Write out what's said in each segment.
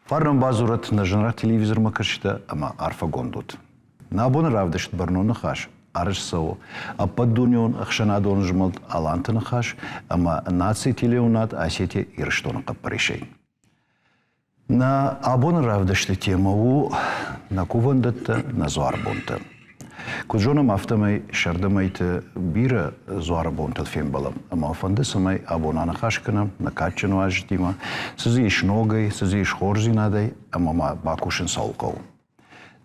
Фарнон бадзурӕт нӕ зынаргъ телевизормӕ кӕсджытӕ ӕмӕ арфӕгонд ут. Нӕ абоны равдыст бӕрнон ныхас арӕзт цӕуы ӕппӕтдунеон ӕхсӕнадон змӕлд Аланты ныхас ӕмӕ нацийы телеуынад Осетия Ирыстоны хъӕппӕрисӕй. Нӕ абоны равдысты темӕ у нӕ кувӕндӕттӕ, нӕ дзуарбонтӕ. Куыд зонӕм, афтӕмӕй сӕрды мӕйты бирӕ дзуары бонтыл фембӕлӕм ӕмӕ фӕнды, цӕмӕй абон аныхас кӕнӕм нӕ кадджын уазджытимӕ, цы дзы ис ногӕй, цы дзы ис хорздзинадӕй ӕмӕ ма бакусын цӕуыл хъӕуы.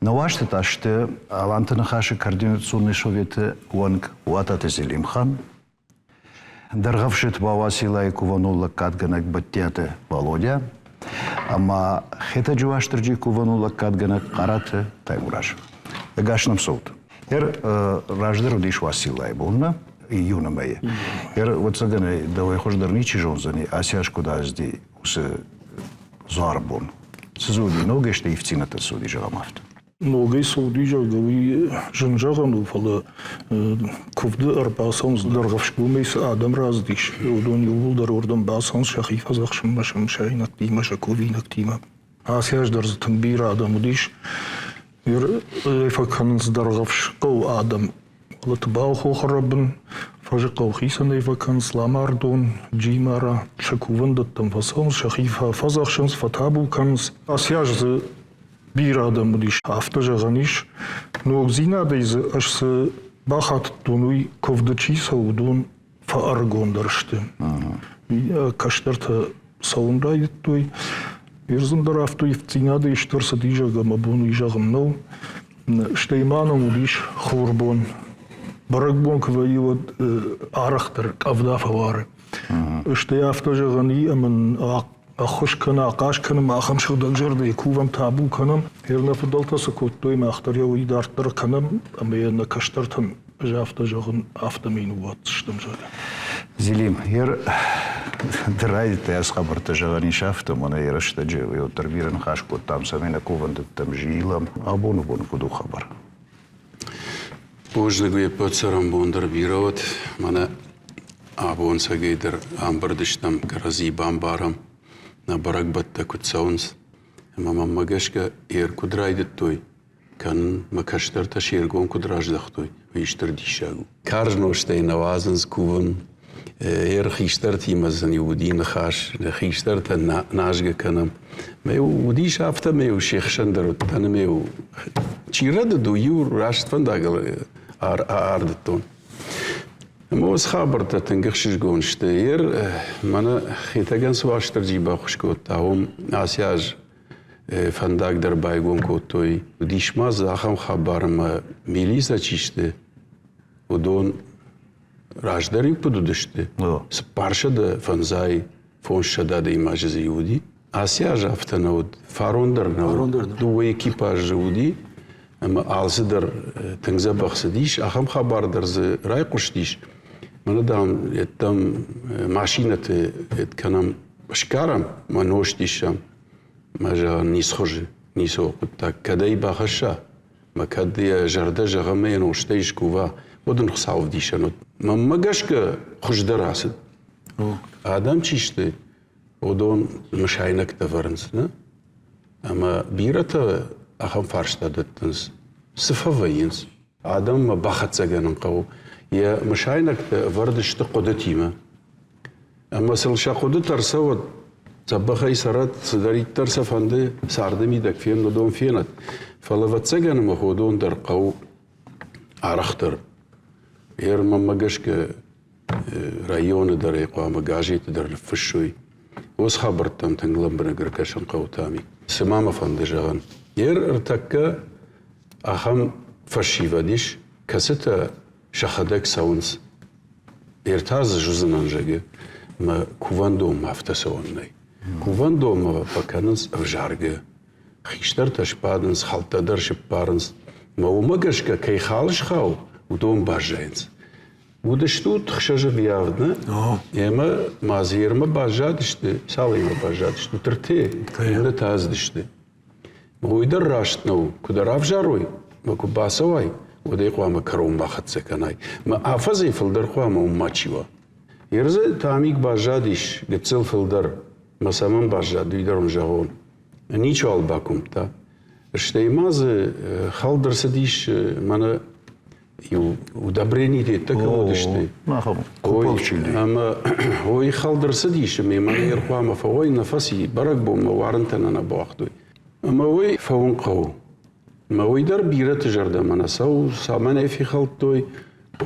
Нӕ уазджытӕ та сты Аланты Ныхасы координационный советы уӕнг Уататы Зелимхан, Дӕргъӕвсы Тбауациллайы кувӕнон лӕггадгӕнӕг Бӕдтиаты Валодя ӕмӕ Хетӕджы Уастырджийы кувӕнон лӕггадгӕнӕг Хъараты Таймураз. Ӕгас нӕм цӕут. Ер раздӕр уыдис Уациллайы бонмӕ, июны мӕйы. Ер, ӕвӕццӕгӕн, дӕуӕй хуыздӕр ничи зондзӕни, ацы аз куыд азди уыцы дзуары бон. Цы дзы уыди, ног исты ивддзинӕдтӕ цы уыди, зӕгъӕм афтӕ. Ногӕй цы уыди, зӕгъгӕ, уый зын зӕгъӕн у, фӕлӕ куывды ӕрбацӕуынц Дӕргъӕвсгомӕй цы адӕм рацыдис, уыдон иууылдӕр уырдӕм бацӕуынц сӕхи фӕдзӕхсынмӕ, сӕ мысайнӕгтимӕ, сӕ кувинӕгтимӕ. Ацы аз дӕр дзы тынг бирӕ адӕм уыдис. Ныр фӕкӕнынц Дӕргъӕвсхъӕуы адӕм. Фӕлӕ Тыбау хохы рӕбын, Фӕзыхъӕу хицӕнӕй фӕкӕнынц Ламардон, Джимара, сӕ кувӕндӕттӕм фӕцӕуынц, сӕхи фӕдзӕхсынц, фӕтабу кӕнынц. Ацы аз дзы бирӕ адӕм уыдис, афтӕ зӕгъӕн ис. Ногдзинадӕй дзы ӕз цы бахатыдтон, уый куывды чи цӕуы, уыдон фӕӕрыгондӕр сты. Кӕстӕртӕ цӕуын райдыдтой. Ирдзын дӕр афтӕ ивддзинадӕй стыр цыди, зӕгъгӕ, мӕ бон уый зӕгъын нӕу. Стӕй ма нӕм уыдис хурбон. Бӕрӕгбон куы вӕййы, уӕд арӕхдӕр къӕвда фӕуары. Стӕй афтӕ зӕгъӕн и, ӕмӕ ӕххуыс кӕны, ахъаз кӕны, махӕн сыгъдӕгзӕрдӕйы кувӕм, табу кӕнӕм. Йе нӕ фыдӕлтӕ цы кодтой, мах дӕр йӕ уый дарддӕр кӕнӕм ӕмӕ йӕ нӕ кӕстӕртӕн ӕз афтӕ зӕгъын, афтӕмӕй ныууадздзыстӕм, зӕгъгӕ. Зелим, ер ды райдыдтай ацы хабӕрттӕ зӕгъӕн ис афтӕ, мӕнӕ йӕ рӕстӕджы уӕддӕр бирӕ ныхас кодтам, цӕмӕй нӕ кувӕндӕттӕм зилӕм. Абоны бон куыд у хабар? Бузныг уе ппӕт цӕрӕнбон дӕр бирӕ уӕд. Мӕнӕ абон цӕгӕй дӕр ӕмбырд стӕм, кӕрӕдзи бамбарӕм, нӕ бӕрӕгбӕттӕ куыд цӕуынц. Ӕмӕ мӕнмӕ гӕсгӕ ер куыд райдыдтой кӕнын, мӕ кӕстӕртӕ се ргом куыд раздӕхтой, уый стыр диссаг у. Карз нозтӕй нӕ уадзынц кувын. Ер хистӕртимӕ сын уыди ныхас, хистӕртӕ назгӕ кӕнӕм. Мӕ уыдис афтӕ, мӕ се хсӕн дӕр уыдтӕн, ӕмӕ чи рӕдыд, уый-иу раст фӕндагыл ардыдтон. Ӕмӕ уыцы хабӕрттӕ тынг ӕхсызгон сты. Ер мӕнӕ Хетӕгӕн цы Уастырджи баххуыс кодта, уым ацы аз фӕндаг дӕр байгом кодтой. Уыдис ма дзы ахӕм хабар, ӕмӕ милицӕ чи сты, уыдон раздӕр-иу куыд уыдысты, 455 адӕймаджы дзы уыди. Ацы аз афтӕ нӕ уыд, фарон дӕр нӕ уыд. Дыууӕ экипажы уыди, ӕмӕ алцыдӕр тынг дзӕбӕх цыдис. Ахӕм хабар дӕр дзы райхъуыстис. Мӕнӕ, дам, йеддӕм машинӕты кӕнӕм сгарӕм, мӕ нозт исӕм. Мӕ зӕгъын, ницы хуызы, ницы хъуыддаг. Кӕд ӕй бахӕсса, мӕ кӕд йӕ зӕрдӕ зӕгъа ӕмӕ йӕ нозтӕй скува, уӕд ын Хуыцау ӕвдисӕн уыд. Мӕнмӕ гӕсгӕ хуыздӕр ацыд. Адӕм чи сты, уыдон мысайнӕгтӕ вӕрынц, нӕ? Ӕмӕ бирӕтӕ ахӕм фарста дӕттынц, цы фӕвӕййынц? Адӕммӕ бахӕццӕгӕнын хъӕуы. Йӕ мысайнӕгтӕ ӕвӕрд сты хъуыдытимӕ. Ӕмӕ сыл сӕ хъуыдытӕ ӕрцӕуӕд, дзӕбӕхӕй цӕрӕд, цыдӕриддӕр сӕ фӕнды царды мидӕг фен, уыдон фенӕд. Фӕлӕ, ӕвӕццӕгӕн, ӕмӕ уыдон дӕр хъӕуы арӕхдӕр. Мӕнмӕ гӕсгӕ районы дӕр ӕй хъуамӕ газеты дӕр ныффыссой. Уыцы хабӕрттӕм тынг лӕмбынӕг ӕркӕсын хъӕуы Тами. Цы ма мӕ фӕнды зӕгъын? Ер ӕртӕккӕ ахӕм фӕсивӕд ис, кӕцытӕ сӕхӕдӕг цӕуынц. Ӕртӕ дзы уыдзынӕн, зӕгъы, мӕ кувӕндонмӕ афтӕ цӕуӕн нӕй. Кувӕндонмӕ фӕкӕнынц ӕвзаргӕ. Хистӕртӕ сбадынц, хӕлттӕ дӕр сыппарынц. Мӕ уымӕ гӕсгӕ кӕй хал схауы, уыдон баззайынц. Уыдыстут хсӕзы авд, нӕ? Ӕмӕ ма дзы ермӕ баззадысты, цалынмӕ баззадысты, ӕртӕ, иннӕтӕ ацыдысты. Уый дӕр раст нӕу. Куы дӕ равзарой ӕмӕ куы бацӕуай, уӕд ӕй хъуамӕ кӕронмӕ хӕццӕ кӕнай. Мӕ афӕдзӕй фылдӕр хъуамӕ уым мачи уа. Ердзы Тамик баззадис гыццыл фылдӕр. Мӕ цӕмӕн баззад, уый дӕр уын зӕгъон. Ничуал бакуымдта. Стӕй ма дзы хӕлд ӕрцыдис мӕнӕ иу удобрениты йедтӕ кӕм уыдысты. Ӕмӕ ой хӕлд ӕрцыдис ӕмӕ мӕнӕ ӕрхъуамӕ фӕуой, нӕ фӕци, бӕрӕгбонмӕ уарынтӕ нӕ нӕ бауагътой. Ӕмӕ уый фӕуын хъӕуы. Ӕмӕ уый дӕр бирӕты зӕрдӕмӕ нӕ цӕуы, цӕмӕн ӕй фехӕлдтой,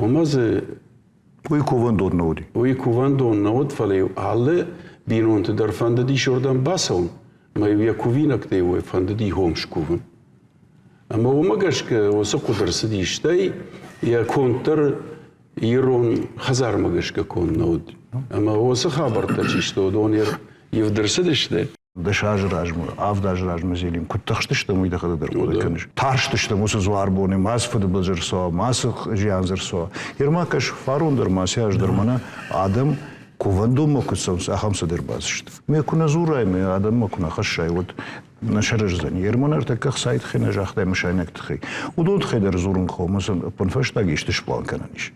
уымӕ дзы Уый кувӕндон нӕ уыди? Уый кувӕндон нӕ уыд, фӕлӕ-иу алы бинонты дӕр фӕндыдис уырдӕм бацӕуын, ӕмӕ-иу йӕ кувинӕгтӕй уый фӕндыди хом скувын. Ӕмӕ уымӕ гӕсгӕ уыцы хъуыды ӕрцыди, стӕй йӕ конд дӕр ирон хӕдзармӕ гӕсгӕ конд нӕ уыд. Ӕмӕ уыцы хабӕрттӕ чи сты, уыдон ивд ӕрцыдысты. 10 азы размӕ, 7 азы размӕ Зелим, куыд тыхстыстӕм, уый дӕхӕдӕг дӕр хъуыды кӕныс. Тарстыстӕм уыцы дзуарбоны, ма цы фыдбылыз ӕрцӕуа, ма цы зиан дзы ӕрцӕуа. Ерма кӕс, фарон дӕр ма цы аз дӕр мӕнӕ адӕм кувӕндонмӕ куыд цӕуынц, ахӕм цыдӕр бацысты. Ме куы нӕ дзурай, ме адӕммӕ куы нӕ хӕссай, уӕд нӕ сырӕздзӕни. Ерман ӕртӕккӕ хцайы тыххӕй нӕ загътай мысайнаг тыххӕй. Уыдон тыххӕй дӕр дзурын хъӕуы, ӕмӕ сын ӕппынфӕстаг исты сплан кӕнӕн ис.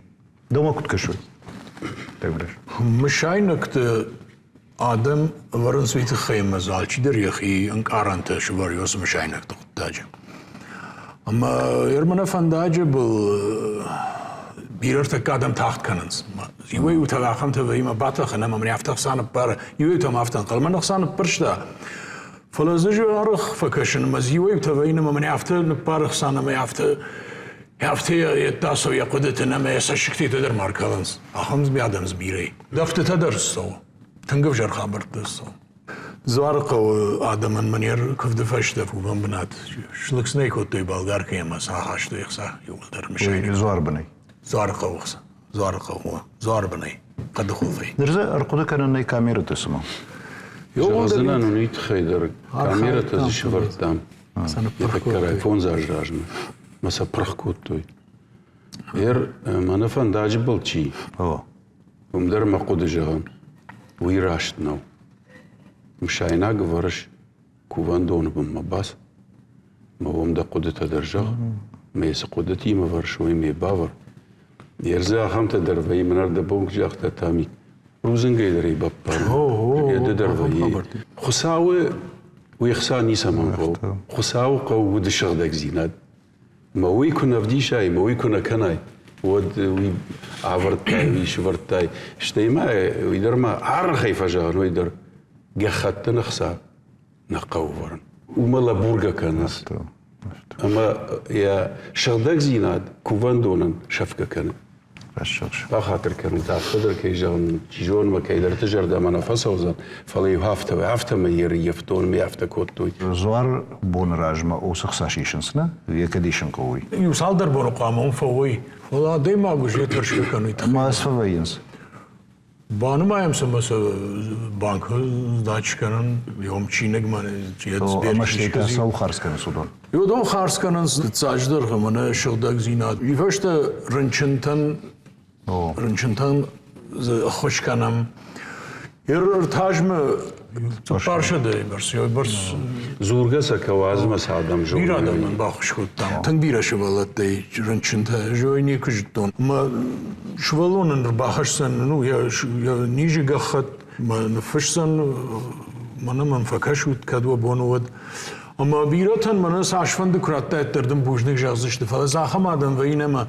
Дӕумӕ куыд кӕсы? Мысайнӕгты адӕм ӕвӕрынц уый тыххӕй, ӕмӕ дзы алчидӕр йӕхи ӕнкъарӕнтӕ сӕвӕры уыцы мысайнӕгты хъуыддаджы. Ӕмӕ Ермана фӕндаджы был бирӕ ӕртӕккӕ адӕм тагъд кӕнынц. Иуӕй-иутӕ ахӕмтӕ вӕййы ӕмӕ батӕхын ӕмӕ мын афтӕ ӕхца ныппары, иуӕй-иутӕм афтӕ ӕнхъӕлмӕ ӕхца ныппӕрста. Фӕлӕ дзы арӕх фӕкӕсын ӕмӕ дзы иуӕй-иутӕ вӕййы ӕмӕ мын афтӕ ныппары ӕхца ӕмӕ афтӕ афтӕ йедта цӕуы йӕ хъуыдыты ӕмӕ йӕ цӕссыгтӕ дӕр ма ркӕлынц. Ахӕм адӕм дзы бирӕ и. Дӕфтытӕ дӕр цӕуы. Тынг ӕвзӕр хабӕрттӕ цӕуы. Дзуарыхъӕуы адӕмӕн мӕнӕр куывды фӕстӕ кувӕн бынат слыкснӕй кодтой болгаркӕ ӕмӕ сӕ ахастой ӕхца иууылдӕр мысайнаг. Дзуарбынӕй? Дзуарыхъӕуы ӕхца. Дзуарыхъӕуы, дзуарбынӕй, хъӕды хуылфӕй. Ныр дзы ӕрхъуыды кӕнӕн нӕй камерӕтӕ цыма? Зӕгъдзынӕн уын уый тыххӕй дӕр камерӕтӕ дзы сӕвӕрдтам йӕ 5 азы размӕ мӕ сӕ пырх кодтой. Ер мӕнӕ фӕндаджы был чи, уым дӕр мӕ хъуыды зӕгъын, уый раст нӕу. Мысайнаг ӕвӕрыс кувӕндоны бынмӕ бац, мӕ уым дӕ хъуыдытӕ дӕр зӕгъ, мӕ цы хъуыдытимӕ вӕрс, уый ме бавӕр. Ер дзы ахӕмтӕ дӕр вӕййы, мӕн ӕрдӕбон куы загъта Тамик, рудзынгӕй дӕр ӕй баппар, ды дӕр вӕййы. Хуыцауы уе хца ницӕмӕн хъӕуы. Хуыцауы хъӕуы уды сыгъдӕгдзинад. Мӕ уый куы нӕ вдисай, мӕ уый куы нӕ кӕнай, уӕд уый авӕрдтай, уый сывӕрдтай. Стӕй ма уый дӕр ма арӕхӕй фӕзӕгъын, уый дӕр гӕххӕттын ӕхца нӕ хъӕуы вӕрын. Уымӕ лӕбургӕ кӕнынц. Ӕмӕ йӕ сыгъдӕгдзинад кувӕндонӕн сӕфгӕ кӕны. Бахатыр кӕнут, афтӕ дӕр кӕй зӕгъын, чи зоны, мӕ кӕйдӕрты зӕрдӕмӕ нӕ фӕцӕудзӕн, фӕлӕ-иу афтӕ, афтӕмӕй йе рыййӕфтон ме афтӕ кодтой. Дзуар боны размӕ уыцы хца сисынц, нӕ? Йе кӕд исын хъӕуы? Иу цалдӕр боны хъуамӕ уым фӕуой, фӕлӕ адӕймаг уже тӕрсгӕ кӕны. Ма сфӕвӕййынц? Банымайӕм сӕ ӕмӕ сӕ банкы сдач кӕнын, йом чиныгмӕ Ӕмӕ стӕй та цӕуыл хардз кӕнынц уыдон? Уыдон хардз кӕнынц фыццаджыдӕр мӕнӕ сыгъдӕгдзинад. Уый фӕстӕ рынчынтӕн рынчынтӕн дзы ӕххуыс кӕнӕм. Ӕртазмӕ 400-ӕй бӕрц, бӕрц. Дзургӕ сӕ кӕуадзмӕ цы адӕм зоны. Бирӕ адӕмӕн баххуыс кодтам. Тынг бирӕ сывӕллӕттӕй рынчынтӕ зой никуы зыдтон. Ӕмӕ сывӕллонӕн ӕрбахӕсдзӕн ну, йӕ низы гӕххӕтт, мӕ ныффысдзӕн, мӕнӕ мӕм фӕкӕсут, кӕд уӕ бон уӕд. Ӕмӕ бирӕтӕн мӕнӕ цасфӕнды куы радтаид дӕр дын бузныг зӕгъдзысты, фӕлӕ дзы ахӕм адӕм вӕййы ӕмӕ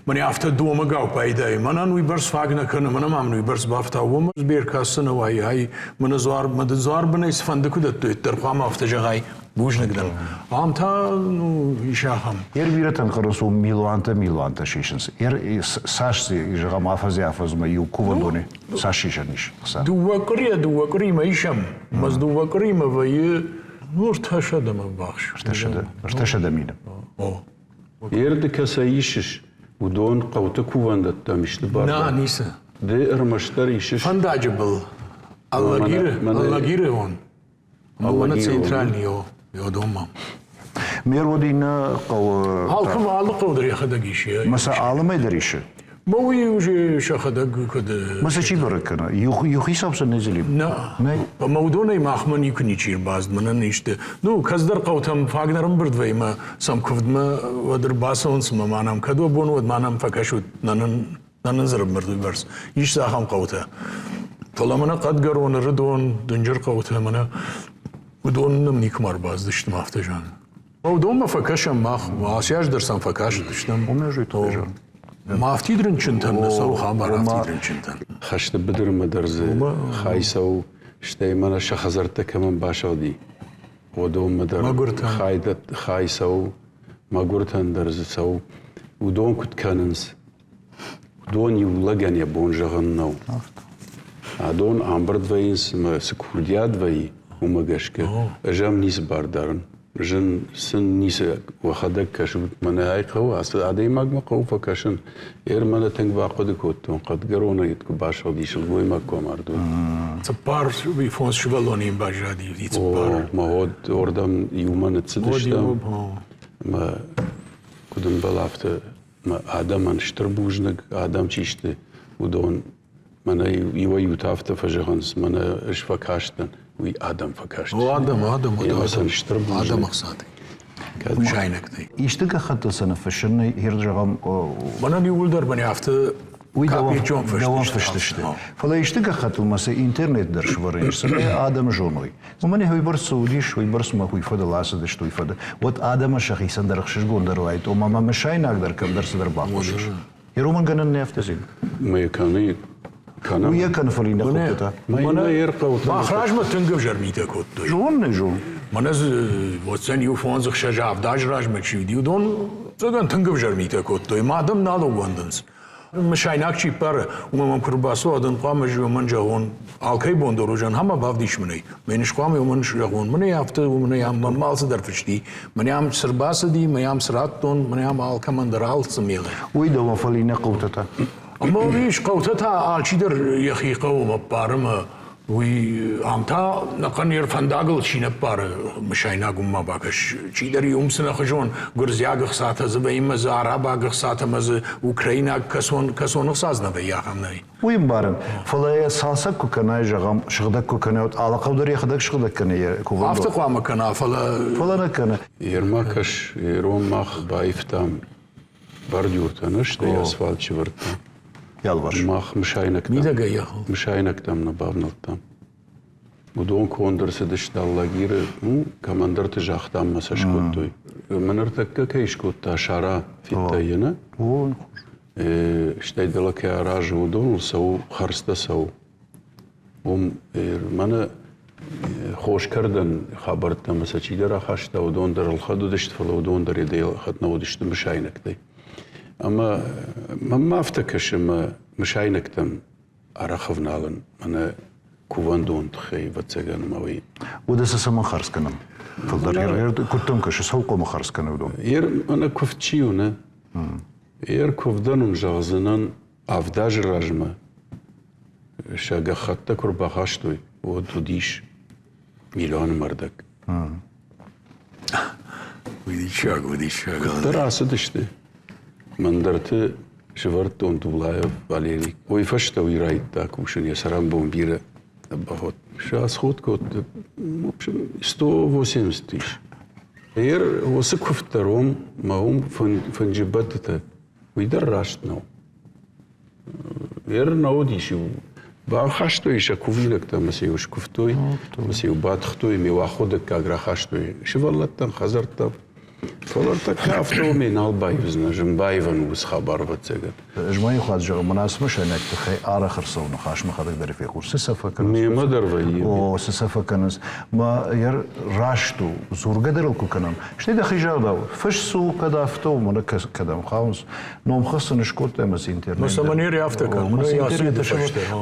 мӕнӕ афтӕ домӕгау пайдайы. Мӕнӕн уый бӕрц фаг нӕ кӕны, мӕнӕ ма мын уый бӕрц бафтау. Уымӕ сберкассы нӕ уайы, ай мӕнӕ дзуар, мӕ дын дзуар бынӕй цыфӕнды куы дӕттой, дӕр хъуамӕ афтӕ зӕгъай, бузныг дӕн. Ам та ну, ис ахӕм. Ер бирӕтӕн хъырынц у милуантӕ милуантӕ сисынц. Ер цас зӕгъӕм афӕдзӕй-афӕдзмӕ иу кувӕндоны цас сисӕн ис хца? Дыууӕ къуыримӕ исӕм. Мӕ дыууӕ къуыримӕ вӕййы ну, 300-мӕ ввахс. 300 мины. О. Ер ды кӕцӕй исыс, уыдон хъӕуты кувӕндӕттӕм исты бар? Нӕ, ницы. Ды ӕрмӕстдӕр исыс? Фӕндаджы был. Алагиры, Алагиры он. Мӕнӕ центральный о дома. Ме руди нӕ хъӕуы. Алкӕм алы хъӕу дӕр йӕхӕдӕг ис. Мӕ сӕ алымӕй дӕр исы? Мӕ уый уже сӕхӕдӕг куыд. Мӕ сӕ чи бӕрӕг кӕны? Иу хицау сӕ нӕ зили? Нӕ. Нӕй? Ӕмӕ уыдонӕй махмӕ никуы ничи ӕрбацыд, мӕнӕн исты. Ну, кӕцыдӕр хъӕутӕм фаг нӕ ӕрӕмбырд вӕййы мӕ сӕм куывдмӕ уӕд ӕрбацӕуынц ӕмӕ ма нӕм кӕд уӕ бон уӕд ма нӕм фӕкӕсут, нӕ нын нӕ нын дзы ӕрӕмбырд уыйбӕрц. Ис дзы ахӕм хъӕутӕ. Фӕлӕ мӕнӕ Хъӕдгӕрон, Ӕрыдон, дынджыр хъӕутӕ мӕнӕ. Уыдон нӕм никуыма ӕрбацыдысты, афтӕ зӕгъын. Уыдонмӕ фӕкӕсӕм мах, ацы аз дӕр сӕм фӕкастыстӕм. Ма афтид рынчынтӕн нӕ цӕуы хабар афтид рынчынтӕн. Хӕсты быдырмӕ дӕр дзы хай цӕуы, стӕй мӕнӕ сӕ хӕдзӕрттӕ кӕмӕн басыгъди, уыдонмӕ дӕр хай цӕуы, мӕгуыртӕн дӕр дзы цӕуы. Уыдон куыд кӕнынц, Уыдон иу лӕгӕн йӕ бон зӕгъын нӕу. Адон ӕмбырд вӕййынц ӕмӕ цы курдиат вӕййы, уымӕ гӕсгӕ ӕз ӕм ницы бар дарын. Зын сын ницы уӕхӕдӕг кӕсут, мӕнӕ ай хъӕуы, ацы адӕймагмӕ хъӕуы фӕкӕсын. Эр мӕнӕ тынг бахъуыды кодтон, хъӕдгӕронӕй куы басыгъди сылгоймаг куы амард, уӕд. Цыппар, фондз сывӕллоны йын баззади, цыппар. О, мӕ уӕд уырдӕм иумӕ ныццыдыстӕм. Ӕмӕ куыд ӕмбӕлы, афтӕ Мӕ адӕмӕн стыр бузныг, адӕм чи сты, уыдон мӕнӕ иуӕй-иутӕ афтӕ фӕзӕгъынц, мӕнӕ ӕз фӕкастӕн, уый адӕм фӕкастысты. О, адӕм, адӕм, Ӕмӕ сын стыр бузныг. Адӕм ӕхцатӕй, мысайнӕгтӕй. Исты гӕххӕттыл сӕ ныффыссын нӕй, зӕгъӕм... Мӕнӕн иууылдӕр мӕнӕ афтӕ уый дӕуӕн фыст сты. Фӕлӕ исты гӕххӕттыл ма сӕ интернет дӕр сӕвӕрын ис, цӕмӕй адӕм зоной. Уымӕн уыйбӕрц цы уыдис, уыйбӕрц ма уый фӕдыл ацыдысты, уый фӕдыл. Уӕд адӕмӕн сӕхицӕн дӕр ӕхсызгондӕр уаид, ома мӕ мысайнаг дӕр кӕмдӕр цыдӕр баххуыс ис. Иромӕн гӕнӕн нӕ афтӕ зин. Мӕ кӕны кӕнӕм. Уый йӕ кӕны, фӕлӕ иннӕ хъуыддӕгтӕ. Мӕнӕ Мах размӕ тынг ӕвзӕр митӕ кодтой. Зон, нӕ зон. Мӕнӕ дзы уӕддзӕн иу фондз, ӕхсӕз, авд азы размӕ чи уыди, уыдон ӕцӕгӕн тынг ӕвзӕр митӕ кодтой. Мӕ адӕм нал ӕууӕндынц. Мысайнаг чи ппары, уымӕ мӕм куы рбацӕуа, уӕд ын хъуамӕ ӕз уымӕн зӕгъон, алкӕй бон дӕр уызӕн, ӕмӕ бавдис мын ӕй. Мӕн ис хъуамӕ уымӕн зӕгъон, мӕнӕ афтӕ, мӕнӕ ам мӕнмӕ алцыдӕр фысти, мӕнӕ ам цы рбацыди, мӕнӕ ам цы радтон, мӕнӕ ам алкӕмӕн дӕр алцы мелы. Уый дӕуӕн фӕлӕ иннӕ хъӕутӕ та? Ӕмӕ ис хъӕутӕ та алчидӕр йӕхи хъӕуы ӕппары ӕмӕ Уый ам та нӕхъӕн йе рфӕндагыл чи нӕ ппары, мысайнаг уым ма бакӕс. Чидӕр уым цы нӕхуызон гуырдзиаг ӕхцатӕ дзы вӕййы ӕмӕ дзы арабаг ӕхцатӕ ӕмӕ дзы украинаг кӕцон, кӕцон ӕхца дзы нӕ вӕййы, ахӕм нӕй. Уый ӕмбарын, фӕлӕ йӕ цалцӕг куы кӕнай, зӕгъӕм, сыгъдӕг куы кӕнай, уӕд алы хъӕу дӕр йӕхӕдӕг сыгъдӕг кӕны йӕ кувӕндон. Афтӕ хъуамӕ кӕна, фӕлӕ... Фӕлӕ нӕ кӕны. Ерма кӕс, ирон мах баивтам бордюртӕ нӕ, стӕй асфальт сӕвӕрдтам. Ялварс. Мах мысайнӕгтӕм нӕ бавнӕлдтам. Уыдон конд ӕрцыдысты Алагиры, ну, кӕмӕндӕрты загътам ӕмӕ сӕ скодтой. Мӕ ныртӕккӕ кӕй скодта Сара, федтай йӕ, нӕ? Стӕй дӕлӕ кӕй аразы, уыдоныл цӕуы, хӕрдзтӕ цӕуы. Уым мӕнӕ хоскӕрдӕн хабӕрттӕ ӕмӕ сӕ чидӕр ахаста, уыдон дӕр ӕлхӕд уыдысты, фӕлӕ уыдон дӕр ӕлхӕд нӕ уыдысты мысайнӕгтӕй. Ӕмӕ мӕнмӕ афтӕ кӕсы, ӕмӕ мысайнӕгтӕм арӕх ӕвналын мӕнӕ кувӕндон тыххӕй, ӕвӕццӕгӕн, ӕмӕ уый. Уӕдӕ сӕ цӕмӕн хардз кӕнӕм? Фылдӕр куыдтӕм кӕсы, цӕуыл хъуамӕ хардз кӕны уыдон? Ер мӕнӕ куывд чи у, нӕ? Ер куывдӕн уын зӕгъдзынӕн авд азы размӕ сӕ гӕххӕттӕ куы рбахастой, уӕд уыдис миллионы мӕрдӕг. Уыдисаг, уыдисаг. Куыддӕр ацыдысты, мӕндӕрты сывӕрдтон Дулаев Валерий. Уый фӕстӕ уый райдыдта кусын, йӕ цӕрӕнбон бирӕ бахуыд. Сасход кодта, в общем, 180 тысяч. Ер уыцы куывддӕр уым, мӕ уым фынджы бӕттытӕ, уый дӕр раст нӕу. Ер нӕ уыдис иу бахастой сӕ кувинӕгтӕ ӕмӕ сӕ-иу скуывтой, ӕмӕ сӕ-иу батыхтой, ӕмӕ-иу аходӕггаг рахастой сывӕллӕттӕн, хӕдзӕрттӕм. Фӕлӕ ӕртӕккӕ афтӕ уымӕй нал баивдзынӕ, зын баивӕн у уыцы хабар, ӕвӕццӕгӕн. Ӕз ма иу хатт зӕгъын, мӕнӕ ацы мысайнаг тыххӕй арӕх ӕрцӕуы ныхас, мӕхӕдӕг дӕр фехъус. Цы сӕ фӕкӕнынц? Мемӕ дӕр вӕййы. О, цы сӕ фӕкӕнынц. Мӕ раст у, дзургӕ дӕр ыл куы кӕнӕм. Стӕй дӕхи загъдау, фыс у, кӕд афтӕ у, мӕнӕ кӕдӕм хауынц. Номхӕссӕн скодта ӕмӕ цы интернет. Ну, саманери афтӕ кӕн.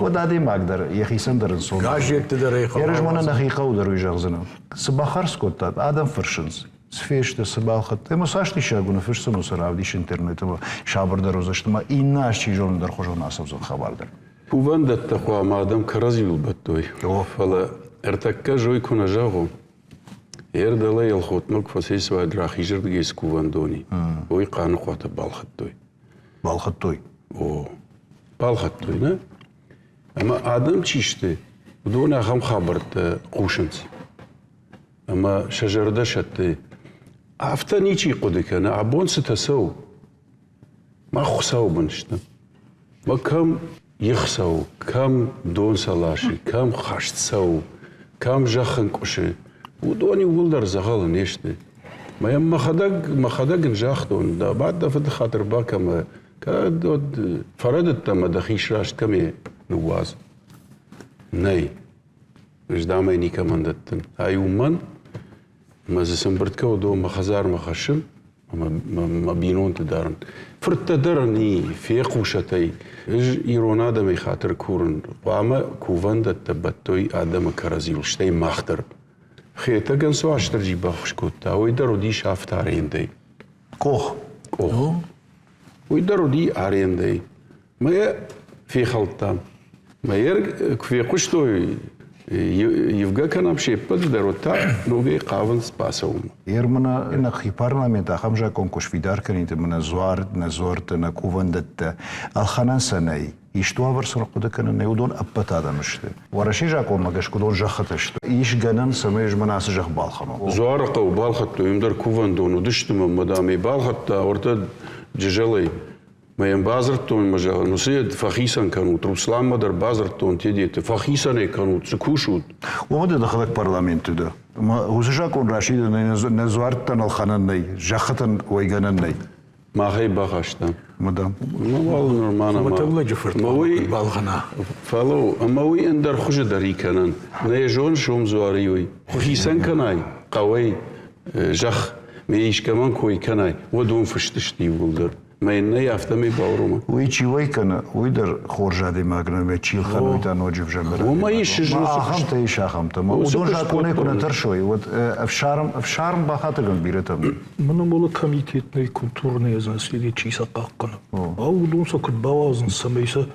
Уӕд адӕймаг дӕр йӕхицӕн дӕр ӕнцон. Газетты дӕр ӕй хъӕуы. Ерыс мӕнӕ нӕхи хъӕуы дӕр уый зӕгъдзынӕн. Цы бахардз кодтат, адӕм фӕрсынц. Цы фесты, цы балхӕдта. Ӕмӕ цас диссаг у, ныффысдзӕн уыцы равдис интернеты ӕмӕ сабырдӕр уыдзысты ӕмӕ иннӕ аз чи зоны дӕр хуызон ацӕудзӕн хабар дӕр. Кувӕндӕттӕ хъуамӕ адӕм кӕрӕдзиуыл бӕттой. Фӕлӕ ӕртӕккӕ зой куы нӕ зӕгъон, Ӕрдӕлӕ Елхотмӕ куы фӕцӕйцӕуӕд рахизырдыгӕй цы кувӕндони, уый Хъаныхъуатӕ балхӕдтой. Балхӕдтой? О, балхӕдтой, нӕ? Ӕмӕ адӕм чи сты, уыдон ахӕм хабӕрттӕ хъусынц. Ӕмӕ сӕ зӕрдӕ сӕтты. Афтӕ ничи хъуыды кӕны, абон цытӕ цӕуы. Мах Хуыцауы бын стӕм. Мӕ кӕм их цӕуы, кӕм дон сӕ ласы, кӕм хӕст цӕуы, кӕм зӕхх ӕнкъуысы. Уыдон иууылдӕр дзӕгъӕлы не сты. Мӕ йӕм мӕхӕдӕг, мӕхӕдӕг ын загътон, дӕ бад дӕ фыды хатыр бакӕ мӕ кӕд уӕд фӕрӕдыдтӕ мӕ дӕхи сраст кӕме ныууадз. Нӕй, ӕз дам ӕй никӕмӕн дӕттын. Ай у мӕн, ӕмӕ дзы цы ӕмбырд кӕуы, уыдон мӕ хӕдзармӕ хӕссын ӕмӕ мӕ бинонты дарын. Фырттӕ дӕр ын и, фехъусӕт ӕй. Ӕз ирон адӕмӕй хатыр курын. Хъуамӕ кувӕндӕттӕ бӕттой адӕмы кӕрӕдзиуыл, стӕй мах дӕр. Хетӕгӕн цы Уастырджи баххуыс кодта, уый дӕр уыдис афтӕ арендӕй. Къох. Къох. Уый дӕр уыди арендӕй. Мӕ йӕ фехӕлдтам. Мӕ йӕ куы фехъуыстой, ивгӕ кӕнӕм се ппӕты дӕр, уӕд та ногӕй хъавынц бацӕуынмӕ. Ермана нӕхи парламент ахӕм закъон куы сфидар кӕнид, ӕмӕ нӕ дзуар, нӕ дзуӕрттӕ, нӕ кувӕндӕттӕ ӕлхӕнӕн сӕ нӕй. Исты уавӕр сын хъуыды кӕнын нӕй, уыдон ӕппӕт адӕм сты. Уӕрӕсейы закъонмӕ гӕсгӕ уыдон зӕххытӕ сты. Ис гӕнӕн, цӕмӕй ӕз мӕнӕ ацы зӕхх балхӕнон. Дзуары хъӕу балхӕдтой, уым дӕр кувӕндон уыдысты мӕ, дам, ӕй балхӕдта, уӕртӕ Джызӕлӕй. Мӕ йӕм бадзырдтон ӕмӕ зӕгъын, уыцы йед фӕхицӕн кӕнут, Русланмӕ дӕр бадзырдтон Тедеты, фӕхицӕн ӕй кӕнут, цы кусут? Уымӕ дӕ дӕхӕдӕг парламенты дӕ. Ӕмӕ уыцы закъон расидӕн нӕ дзуӕрттӕн ӕлхӕнӕн нӕй, зӕххытӕн уӕйгӕнӕн нӕй. Мах ӕй бахастам. Мадам. Ну, уал нырма нӕма. Хуымӕтӕг фырт уый балхӕна. Фӕлӕуу, ӕмӕ уый ӕндӕр хуызы дӕр и кӕнӕн. Нӕ йӕ зоныс, сом дзуари уый. Куы хицӕн кӕнай хъӕуӕй зӕхх, ме искӕмӕн кой кӕнай, уӕд уым фыст сты иууылдӕр. Мӕ иннӕ афтӕмӕй бауромы. Уый чи уӕй кӕны, уый дӕр хорз адӕймаг нӕ, чи лхӕны, уый та ноджы ӕвзӕрдӕр. Уымӕ ис Ахӕмтӕ ис, ахӕмтӕ. Уыдон закъонӕй куы нӕ тӕрсой, уӕд ӕфсарм, ӕфсарм бахатыргӕн бирӕтӕм. Мономолы комитет нӕй культурное наследие чи сӕ хъахъхъӕны. Ау, уыдон сӕ куыд бауадзынц, цӕмӕй сӕ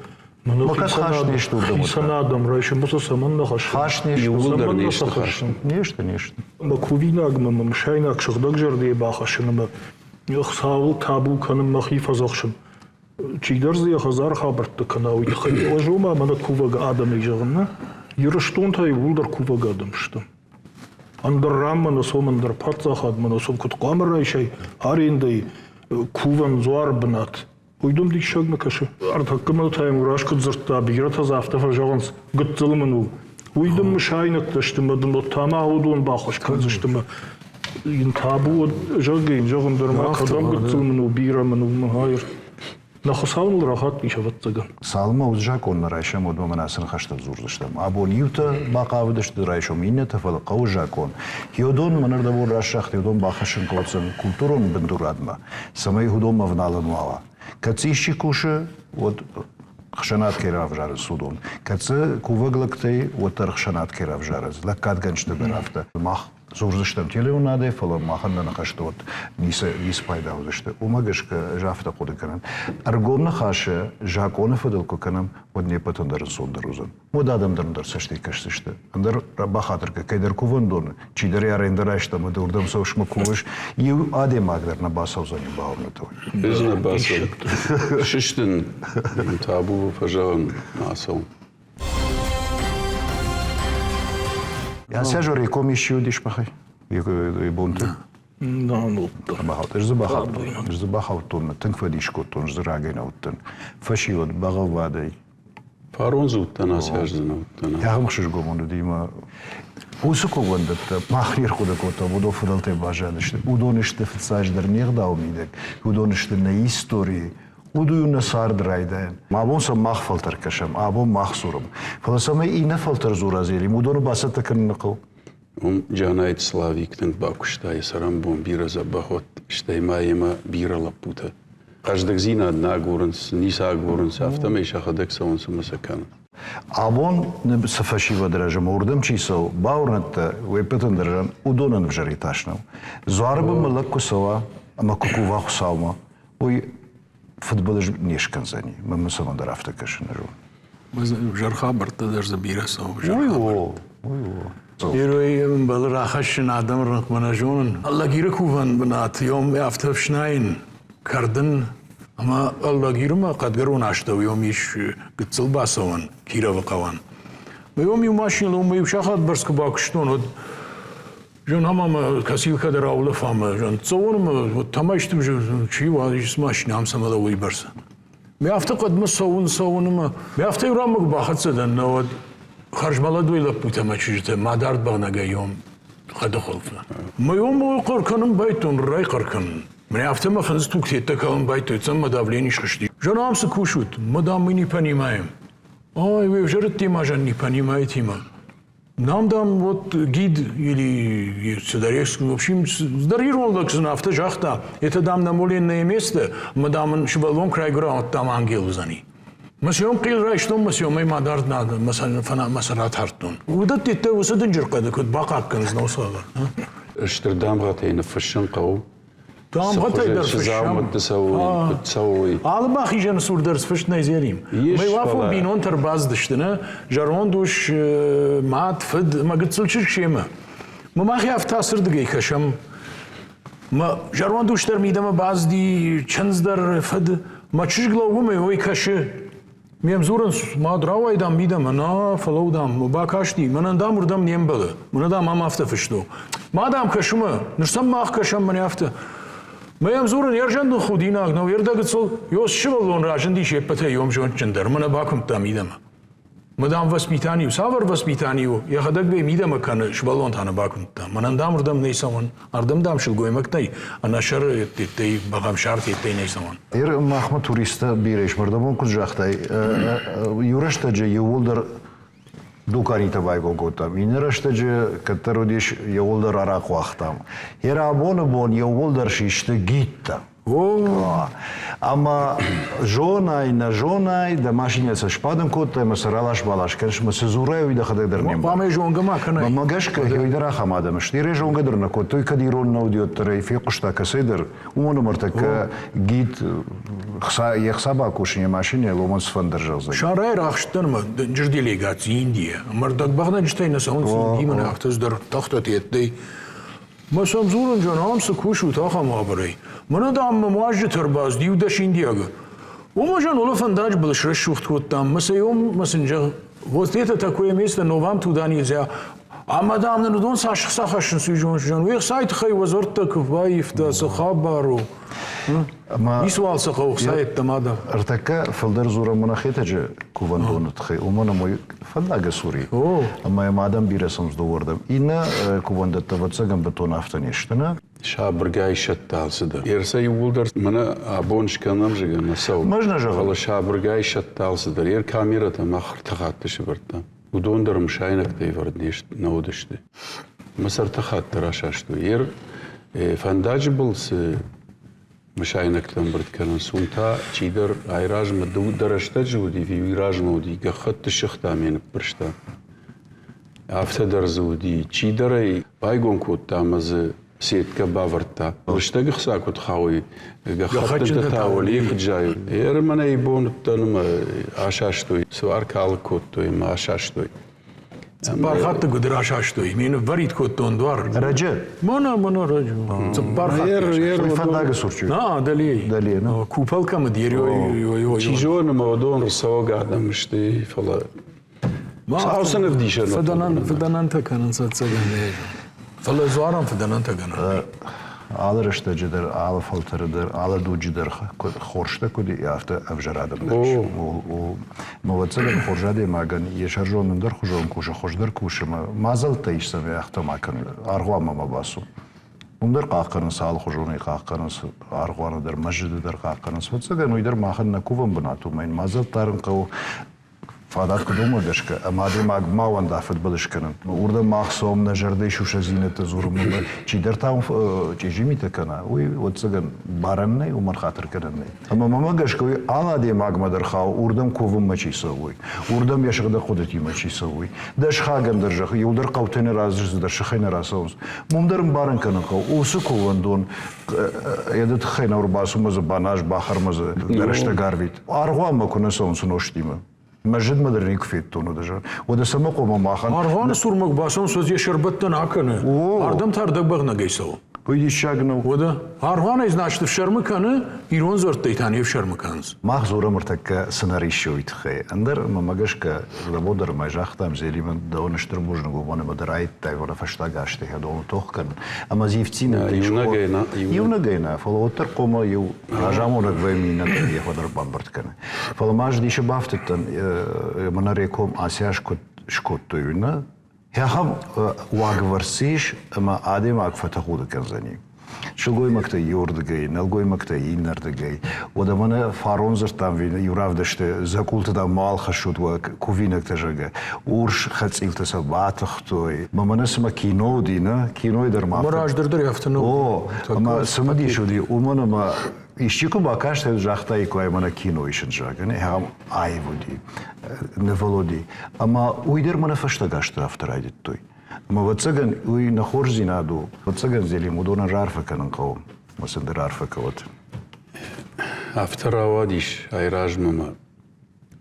хицӕн адӕм райсын, сӕ цӕмӕннӕ хӕссын? Хӕс не сты. Иууылдӕр не сты хӕс. Не сты, не сты. Мӕ кувинагмӕ мӕ мысайнаг сыгъдӕгзӕрдӕйӕ бахӕссын ӕмӕ Хуыцауыл табу кӕнын мӕхи фӕдзӕхсын. Чидӕр дзы йӕ хӕдзары хабӕртты кӕна, уый тыххӕй ӕз уымӕ мӕнӕ кувӕг адӕмӕй зӕгъын нӕ. Ирыстон та иууылдӕр кувӕг адӕм сты. Ӕндӕр ранмӕ нӕ цом, ӕндӕр паддзахадмӕ нӕ цом, куыд хъуамӕ райсай арендӕйы кувӕн дзуары бынат. Уый дӕм диссаг нӕ кӕсы? Ӕртӕккӕ мыл та Таймураз куыд дзырдта, бирӕтӕ дзы афтӕ фӕзӕгъынц, гыццыл мын у. Уый дын мысайнӕгтӕ сты мӕ дын уӕд та ма уыдон баххуыс кӕндзысты мӕ йын табу уӕд, зӕгъгӕ йын зӕгъын дӕр ма кӕдӕм гыццыл мын у, бирӕ мын у, мӕ Нӕ Хуыцау ныл рахаттис, ӕвӕццӕгӕн. Цалынмӕ уыцы закъон нӕ райсӕм, уӕдмӕ мӕнӕ ацы ныхӕстӕ дзурдзыстӕм. Абон иутӕ бахъавыдысты, райсом иннӕтӕ, фӕлӕ хъӕуы закъон. Хеодон мӕнӕрдӕбон раздӕхт, уыдон бахӕссын коддзӕн культурон бындурадмӕ, цӕмӕй уыдонмӕ ӕвналын ма уа. Кӕд дзы исчи кусы, уӕд ӕхсӕнад кӕй равзарынц, уыдон. Кӕд дзы кувӕг лӕгтӕй, уӕддӕр ӕхсӕнад кӕй равзарынц, лӕггадгӕнджытӕ дӕр афтӕ. Мах дзурдзыстӕм телеуынадӕй, фӕлӕ махӕн нӕ ныхӕстӕ уӕд ницы, ницы пайда уыдзысты. Уымӕ гӕсгӕ ӕз афтӕ хъуыды кӕнын. Ӕргом ныхасы закъоны фӕдыл куы кӕнӕм, уӕд не ппӕтӕн дӕр ӕнцондӕр уыдзӕн. Уӕд адӕм дӕр ӕндӕр цӕстӕй кӕсдзысты. Ӕндӕр бахатыр кӕн, кӕйдӕр кувӕндоны, чидӕр йӕ арендӕ райста ӕмӕ ды уырдӕм цӕуыс мӕ кувыс, иу адӕймаг дӕр нӕ бацӕудзӕни бауырнӕтыл. Ӕз нӕ бацӕуын. Сыстын, табу фӕзӕгъын, ацӕуын. Ацы аз реком исчи уыдис махӕй бонты? Ӕз дзы бахаудтон, тынг фӕдис кодтон, ӕз дзы рагӕй нӕ уыдтӕн. Фӕсивӕд бӕгъӕввадӕй. Фарон дзы уыдтӕн, ацы аз дзы нӕ уыдтӕн. Ахӕм ӕхсызгон уыди мӕ уыцы кувӕндӕттӕ мах не рхъуыды кодтам, уыдон фыдӕлтӕй баззадысты. Уыдон сты фыццаджыдӕр не гъдауы мидӕг, уыдон сты нӕ историйы, уыд у нӕ цард райдайӕн. Абон сӕм мах фӕлтӕр кӕсӕм, абон мах дзурӕм. Фӕлӕ цӕмӕй иннӕ фӕлтӕр дзура зелим, уыдоны бацӕттӕ кӕныны хъӕуы. Уым Джанайты Славик тынг бакуыста йӕ цӕрӕнбон бирӕ дзӕбӕх уӕд, стӕй ма йемӕ бирӕ лӕппутӕ. Хъӕздыгдзинад нӕ агурынц, ницы агурынц, афтӕмӕй сӕхӕдӕг цӕуынц ӕмӕ сӕ кӕнынц. Абон цы фӕсивӕд рӕзы ӕмӕ уырдӕм чи цӕуы, бауырныдта, уе ппӕтӕн дӕр уыдонӕн ӕвзӕрӕй тас нӕу. Дзуары бынмӕ лӕг куы цӕуа ӕмӕ куы кува Хуыцаумӕ, уый фыдбылыз не скӕндзӕни. Мӕнмӕ цӕмӕндӕр афтӕ кӕсы нӕ зон. Ӕвзӕр хабӕрттӕ дӕр дзы бирӕ цӕуы. Уый о, уый о. Ирой ӕмбӕлы рахӕссын адӕмы рӕнхъмӕ нӕ зонын. Алагиры кувӕн бынат йом афтӕ ӕфснайын, кӕрдын ӕмӕ Алагирмӕ хъӕдгӕрон астӕу йом ис гыццыл бацӕуӕн Кировы хъӕуӕн. Йом иу машинӕ уым иу сахат бӕрц куы бакуыстон, уӕд Зон ӕмӕ мӕ косилкӕ дӕр аулӕфа ӕмӕ зон цӕуон ӕмӕ уӕд исты чи уа, ис машинӕ ам цӕмӕ лӕууы уыйбӕрц. Ме афтӕ хъӕдмӕ цӕуын, цӕуын ӕмӕ ме афтӕ иу ранмӕ куы бахӕццӕ дӕн, науӕд хӕрзмӕлӕдой лӕппутӕ ӕмӕ чызджытӕ мадард бӕгънӕгӕй ом. Хъӕды хуылфы. Мӕ уым хъӕр кӕнын байдтон, райхъӕр кӕнын. Мӕ афтӕ мӕ фындз тугтеттӕ калын байдтой, цӕм мӕ давлени схызти. Жена, ам цы кусут? Мадам, мы не понимаем. Ой, вы взӕрыдтема жан не понимаете ма. Нам, дам, вот гид или цыдӕр, в общем, цыдӕр ирон лӕг сын афтӕ загъта, это, дам, намоленное место, мы, дам, сывӕллон куы райгуыра, уӕд, дам, ангел уыдзӕни. Мӕ сӕм хъил райстон, мӕ сӕмӕй ма дард мӕ сӕ ратардтон. Уыдӕттӕ уыцы дынджыр хъӕды куыд бахъахъхъӕнынц носавӕр? Стыр дамгъӕтӕй ныффыссын хъӕуы. Дамгъӕтӕй дӕр фыссӕм. Дзаумӕтты цӕуой, куыд цӕуой. Алы бахизӕны цур дӕр сфыст нӕй зерим. Мӕ уафон бинонтӕ ӕрбацыдысты, нӕ? Зӕронд ус, мад, фыд ӕмӕ гыццыл чызг семӕ. Мӕ махи афтӕ ацырдыгӕй кӕсӕм. Мӕ зӕронд ус дӕр мидӕмӕ бацыди, чындз дӕр, фыд. Мӕ чызг лӕууы мӕ уый кӕсы. Ме мдзурынц, мад, рауай, дам, мидӕмӕ, нӕ, фӕлӕуу, дам, бакасти, мӕнӕн, дам, уырдӕм не мбӕлы, мӕнӕ, дам, ам афтӕ фыст у. Ма, дам, кӕсы мӕ, ныр сӕм мах кӕсӕм, мӕнӕ афтӕ. Мӕ йӕм дзурын, йе рзӕндын худинаг нӕу, йе рдӕгыцыл ёс сывӕллон разынди се ппӕтӕй йом зондджындӕр, мӕнӕ бакуымдта мидӕмӕ. Мӕ, дам, воспитани у. Цавӕр воспитани у? Йӕхӕдӕг бе мидӕмӕ кӕны, сывӕллон та нӕ бакуымдта. Мӕнӕн, дам, уырдӕм нӕ цӕуӕн. Ардӕм, дам, сылгоймӕгтӕй ӕнӕсӕры еттей, бӕгъӕмсарт еттей нӕ цӕуӕн. Ир махмӕ туристтӕ бирӕ ис. Мӕрдӕбон куыд загътай, иу рӕстӕджы иууылдӕр дуканитӕ байгом кодтам. Иннӕ рӕстӕджы кӕддӕр уыдис иууылдӕр арахъ уагътам. Йӕ абоны бон иууылдӕр систы гидтӕ. Ӕмӕ зонай, нӕ зонай, дӕ машинӕ сӕ сбадын кодтай ӕмӕ сӕ ралас-балас кӕныс, ӕмӕ цы дзурай, уый дӕхӕдӕг дӕр не мбарыс. Хъуамӕ зонгӕ ма кӕнай. Мӕнмӕ гӕсгӕ, уый дӕр ахӕм адӕм сты. Ирӕ зонгӕ дӕр нӕ кодтой, кӕд ирон нӕ уыди, уӕддӕр ӕй фехъуыста кӕцӕйдӕр. Уымӕн ӕмӕ ӕртӕккӕ гид йе хца бакусын йӕ машинӕйыл, уымӕн цыфӕндыр зӕгъдзӕн. Сарайы рахстдӕр мӕ дынджыр делегаци Индийӕ. Ӕмӕ ӕрдӕгбӕгънӕджытӕй нӕ цӕуынц Индимӕ, афтӕ дӕр тахтӕ-теттӕй. Мӕ сӕм дзурын, зӕгъын, ам цы кусут ахӕм уавӕрӕй? Мӕнӕ, дам, мӕм уазджытӕ ӕрбацыд иу дӕс индиагы. Уымӕ, зӕгъын, уӕлӕ фӕндаджы был срӕсугъд кодтам, мӕ сӕ мӕ сын зӕгъ, вот это такое место, но вам туда нельзя. Ӕмӕ, дам, нын уыдон цас ӕхца хӕссынц, уый зоныс, зӕгъын, уе хцайы тыххӕй уӕ дзуӕрттӕ куы баивта, цы хабар у? Ницыуал сӕ хъӕуы хца йеддӕмӕ дӕр. Ӕртӕккӕ фылдӕр дзурӕм мӕнӕ Хетӕджы кувӕндоны тыххӕй, уымӕн ӕмӕ уый фӕндагы цур и. Ӕмӕ йӕм адӕм бирӕ цӕуынц дыууӕрдӕм. Иннӕ кувӕндӕттӕ, ӕвӕццӕгӕн, бынтон афтӕ не сты, нӕ? Сабыргай сӕтты алцыдӕр. Ерсӕ иууылдӕр мӕнӕ абон скӕнӕм, зӕгъгӕ, нӕ цӕуы. Мӕз нӕ зӕгъын. Фӕлӕ сабыргай сӕтты алцыдӕр. Ер камерӕтӕ мах ӕртӕ хатты сӕвӕрдтам. Уыдон дӕр мысайнӕгтӕй ӕвӕрд нӕ уыдысты. Мӕ сӕртӕ хатты расастой. Ер фӕндаджы был цы мысайнӕгтӕ ӕмбырд кӕнынц, уым та чидӕр айразмӕ дӕ рӕстӕджы уыди, уый размӕ уыди, гӕххӕтты сыгъта ӕмӕ ныббырста. Афтӕ дӕр дзы уыди, чидӕр ӕй байгом кодта ӕмӕ дзы сеткӕ бавӕрдта. Лыстӕг ӕхца куыд хауй, гӕххӕттытӕ та уӕлейы куыд зайы. Ӕрмӕнӕй бон уыдтӕн ӕмӕ асастой, суар калыг кодтой ӕмӕ асастой. Цыппар хатты гуыдыр асастой. Ме ныввӕрид кодтон дуар. Раджы? Мӕнӕ, мӕнӕ раджы. Цыппар хатты. Фӕндаги цур чи? На, дӕле. Дӕле, ну. Купол кӕм уыд, Чи зоны, ӕмӕ уыдон рцӕуӕг адӕм сты, фӕлӕ Сау сын ӕвдисӕн. Фыдӕнӕнтӕ кӕнынц ӕцӕгӕн. Фӕлӕ дзуарӕн фыдӕнӕнтӕ гӕнӕн. Алы рӕстӕджы дӕр, алы фӕлтӕры дӕр, алы дуджы дӕр хорзтӕ куыд и, афтӕ ӕвзӕр адӕм дӕр ис. Ӕвӕццӕгӕн, хорз адӕймагӕн йӕ сӕрзонд ӕндӕрхуызон кусы, хуыздӕр кусы ӕмӕ мадзӕлттӕ ис, цӕмӕй афтӕ ма кӕн, аргъуанмӕ ма бацу. Уым дӕр хъахъхъӕнынц алыхуызонӕй хъахъхъӕнынц, аргъуаны дӕр, мӕзджыты дӕр хъахъхъӕнынц. Ӕвӕццӕгӕн, уый дӕр махӕн нӕ кувӕн бынат у, ӕмӕ йын мадзӕлттӕ арын хъӕуы фадат куыд уымӕ гӕсгӕ, ӕмӕ адӕймаг ма уӕнда фыдбылыз кӕнын. Уырдӕм мах цӕуӕм нӕ зӕрдӕйы сусӕгдзинӕдтӕ дзурынмӕ, чидӕр та чъизи митӕ кӕна, уый, ӕвӕццӕгӕн, барӕн нӕй, уымӕн хатыр кӕнӕн нӕй. Ӕмӕ мӕмӕ гӕсгӕ уый алы адӕймагмӕ дӕр хауы, уырдӕм кувынмӕ чи цӕуы, уырдӕм йӕ сыгъдӕг хъуыдытимӕ чи цӕуы. Дӕ сыхагӕн дӕр зӕгъ, иуылдӕр хъӕутӕй нӕ рацыдысты, дӕр сыхӕй нӕ рацӕуынц. Уым дӕр ӕмбарын кӕнын хъӕуы, уыцы кувӕндон йӕ тыххӕй нӕ ӕрбацу мӕ дзы баназ, бахӕр мӕ дзы дӕ рӕстӕг арвит. Аргъуанмӕ куы нӕ цӕуынц нозтимӕ. Мӕзджытмӕ дӕр никуы федтон уыдӕ. Уӕдӕ цӕмӕ хъуамӕ махӕн... Аргъуаны цурмӕ куы бацӕуынц, уӕд йӕ сӕрбӕттӕн акӕны. Ардӕм та ӕрдӕгбӕгънӕгӕй цӕуы. Уый диссаг нӕу. Уӕдӕ аргъуанӕй значит ӕфсӕрмы кӕны, ирон дзуӕрттӕй та не фсӕрмы кӕнынц. Мах дзурӕм ӕртӕккӕ цы нӕ риссы, уый тыххӕй. Ӕндӕр мӕмӕ гӕсгӕ Лабо дӕр ма загътам, Зелимӕн дӕуӕн стыр бузныг уымӕн ӕмӕ дӕ райдыдтай, фӕлӕ фӕстаг азты хӕдоны тох кӕнын. Ӕмӕ дзивдзинӕдтӕ Иунӕгӕй нӕ. Иунӕгӕй нӕ, фӕлӕ уӕддӕр хъуамӕ иу разамонӕг вӕййы иннӕтӕн йӕ фӕдыл бамбырд кӕны. Фӕлӕ ма ӕз дисы бафтыдтӕн, мӕнӕ реком асиас куыд скодтой, уый нӕ? Ахӕм уагӕвӕрд цы ис, ӕмӕ адӕймаг фӕтӕхуды кӕндзӕни. Сылгоймӕгтӕ иуырдыгӕй, нӕлгоймӕгтӕ иннӕрдыгӕй. Уӕдӕ мӕнӕ фарон дзырдтам иу равдысты, дзӕкъулты дам мауал хӕссут уӕ кувинӕгтӕ, зӕгъгӕ. Урс хӕцъилтӕ сӕ батыхтой. Мӕ мӕнӕ цыма кино уыди, нӕ? Кинойы дӕр ма. Мӕ раздӕр дӕр афтӕ нӕ О, ӕмӕ цымыдис уыди, уымӕн ӕмӕ исчи куы бакастаид, загътаиккой, мӕнӕ кино исын, зӕгъгӕ, ахӕм аив уыди, нывыл уыди. Ӕмӕ уый дӕр мӕнӕ фӕстаг азты афтӕ райдыдтой. Ӕмӕ, ӕвӕццӕгӕн, уый нӕ хорздзинад у. Ӕвӕццӕгӕн, Зелим, уыдонӕн раарфӕ кӕнын хъӕуы. Ӕмӕ сын ды раарфӕ кӕуӕд. Афтӕ рауадис айразмӕ мӕ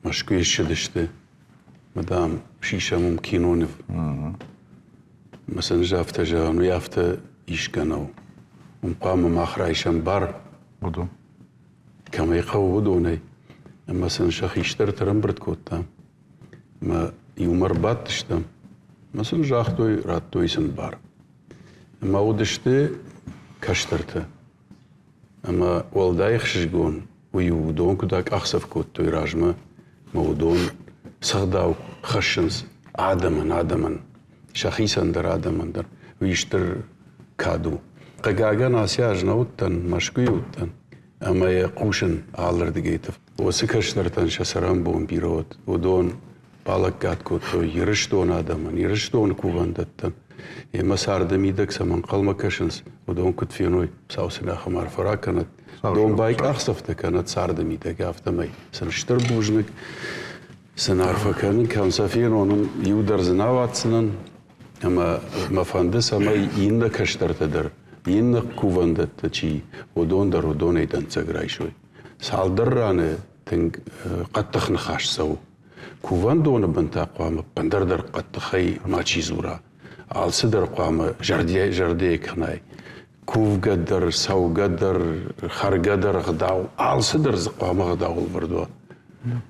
Мӕскуыйы ссыдысты, мӕ, дам, сисӕм уым киноныв. Мӕ сын ӕз афтӕ зӕгъын, уый афтӕ исгӕ нӕу. Уым хъуамӕ мах райсӕм бар. Уыдон. Кӕмӕй хъӕуы, уыдонӕй. Ӕмӕ сын сӕ хистӕрты ӕрӕмбырд кодтам. Ӕмӕ иумӕ ӕрбадтыстӕм. Ӕмӕ сын загътой, радтой сын бар. Ӕмӕ уыдысты кӕстӕртӕ. Ӕмӕ уӕлдай ӕхсызгон уый у, уыдон куыд акъахдзӕф кодтой размӕ, ӕмӕ уыдон сыгъдау хӕссынц адӕмӕн, адӕмӕн, сӕхицӕн дӕр, адӕмӕн дӕр. Уый стыр кад у. Хъыгагӕн, ацы аз нӕ уыдтӕн, Мӕскуыйы уыдтӕн ӕмӕ йӕ хъусын алырдыгӕйты. Уыцы кӕстӕртӕн сӕ цӕрӕнбон бирӕ уыд. Уыдон балӕггад кодтой Ирыстоны адӕмӕн, Ирыстоны кувӕндӕттӕн. Ӕмӕ царды мидӕг цӕмӕ ӕнхъӕлмӕ кӕсынц, уыдон куыд феной, Хуыцау сын ахӕм арфӕ ракӕнӕд, домбай къахдзӕфтӕ кӕнӕд царды мидӕг, афтӕмӕй сын стыр бузныг сын арфӕ кӕнын, кӕм сӕ фенон, иу дӕр дзы нӕ ауадздзынӕн. Ӕмӕ мӕ фӕнды, цӕмӕй иннӕ кӕстӕртӕ дӕр, иннӕ кувӕндӕттӕ чи, уыдон дӕр уыдонӕй дӕнцӕг райсой. Цалдӕр раны тынг хъӕддых ныхас цӕуы. Кувӕндоны бын та хъуамӕ ӕппындӕр дӕр хъӕддыхӕй мачи дзура. Алцыдӕр хъуамӕ зӕрдӕйы кӕнай. Кувгӕ дӕр, цӕугӕ дӕр, хӕргӕ дӕр ӕгъдау, алцыдӕр дзы хъуамӕ ӕгъдауыл вӕрд уа.